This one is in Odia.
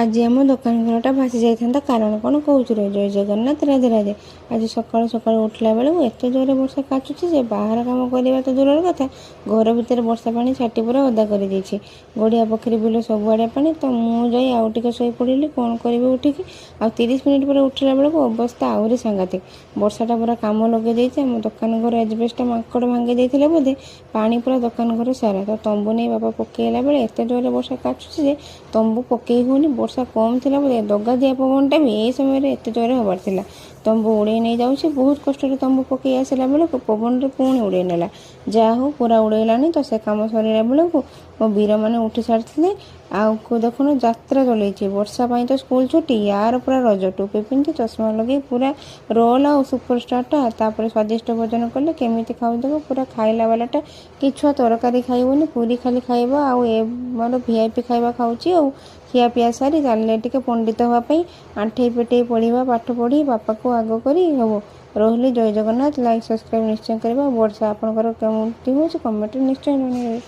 ଆଜି ଆମ ଦୋକାନ ଘରଟା ଭାସି ଯାଇଥାନ୍ତା। କାରଣ କ'ଣ କହୁଛି ରେ। ଜୟ ଜଗନ୍ନାଥ, ରାଧେ ରାଧେ। ଆଜି ସକାଳୁ ସକାଳୁ ଉଠିଲା ବେଳକୁ ଏତେ ଜୋରରେ ବର୍ଷା କାଚୁଛି ଯେ ବାହାର କାମ କରିବା ତ ଦୂରର କଥା, ଘର ଭିତରେ ବର୍ଷା ପାଣି ଛାଟି ପୁରା ଓଦା କରିଦେଇଛି। ଗଡ଼ିଆ, ପୋଖରୀ, ବିଲ ସବୁଆଡ଼େ ପାଣି। ତ ମୁଁ ଯାଇ ଆଉ ଟିକେ ଶୋଇପଡ଼ିଲି, କ'ଣ କରିବି ଉଠିକି। ଆଉ 30 ମିନିଟ୍ ପରେ ଉଠିଲା ବେଳକୁ ଅବସ୍ଥା ଆହୁରି ସାଂଘାତିକ। ବର୍ଷାଟା ପୁରା କାମ ଲଗେଇ ଦେଇଛି। ଆମ ଦୋକାନ ଘର ଆଜବେଷ୍ଟଟା ମାଙ୍କଡ଼ ଭାଙ୍ଗି ଦେଇଥିଲେ ବୋଧେ, ପାଣି ପୁରା ଦୋକାନ ଘର ସାରା। ତ ତମ୍ବୁ ନେଇ ବାପା ପକେଇଲା ବେଳେ ଏତେ ଜୋରରେ ବର୍ଷା କାଚୁଛି ଯେ ତମ୍ବୁ ପକେଇ ହେଉନି। ବର୍ଷା କମ୍ ଥିଲା ବୋଧେ, ଦଗା ଦିଆ ପବନଟା ବି ଏଇ ସମୟରେ ଏତେ ଜୋରରେ ହେବାର ଥିଲା। ତମ୍ବୁ ଉଡ଼େଇ ନେଇଯାଉଛି। ବହୁତ କଷ୍ଟରେ ତମ୍ବୁ ପକେଇ ଆସିଲା ବେଳକୁ ପବନରେ ପୁଣି ଉଡ଼େଇ ନେଲା। ଯାହା ହଉ, ପୁରା ଉଡ଼େଇଲାନି। ତ ସେ କାମ ସରିଲା ବେଳକୁ ମୋ ବୀରମାନେ ଉଠି ସାରିଥିଲେ। ଆଉ ଦେଖୁନ, ଯାତ୍ରା ଚଲେଇଛି। ବର୍ଷା ପାଇଁ ତ ସ୍କୁଲ ଛୁଟି, ୟାର ପୁରା ରଜ। ଟୋପି ପିନ୍ଧି, ଚଷମା ଲଗେଇ ପୁରା ରୋଲ୍ ଆଉ ସୁପରଷ୍ଟାରଟା। ତାପରେ ସ୍ୱାଦିଷ୍ଟ ଭୋଜନ କଲେ। କେମିତି ଖାଉଥିବ ପୁରା ଖାଇଲା ବାଲାଟା କି ଛୁଆ ତରକାରୀ ଖାଇବନି, ପୁରୀ ଖାଲି ଖାଇବ। ଆଉ ଏ ମୋର ଭିଆଇପି ଖାଇବା ଖାଉଛି। ଆଉ ଖିଆ ପିଆ ସାରି ଚାଲିଲେ ଟିକେ ପଣ୍ଡିତ ହେବା ପାଇଁ, ଆଣ୍ଠେଇ ପେଟେଇ ପଢ଼ିବା। ପାଠ ପଢ଼ି ବାପାକୁ ଆଗ କରି ହେବ। ରହିଲି, ଜୟ ଜଗନ୍ନାଥ। ଲାଇକ୍, ସବସ୍କ୍ରାଇବ୍ ନିଶ୍ଚୟ କରିବା। ଆଉ ବର୍ଷା ଆପଣଙ୍କର କେମିତି ହେଉଛି, କମେଣ୍ଟରେ ନିଶ୍ଚୟ ଜଣାଇବେ।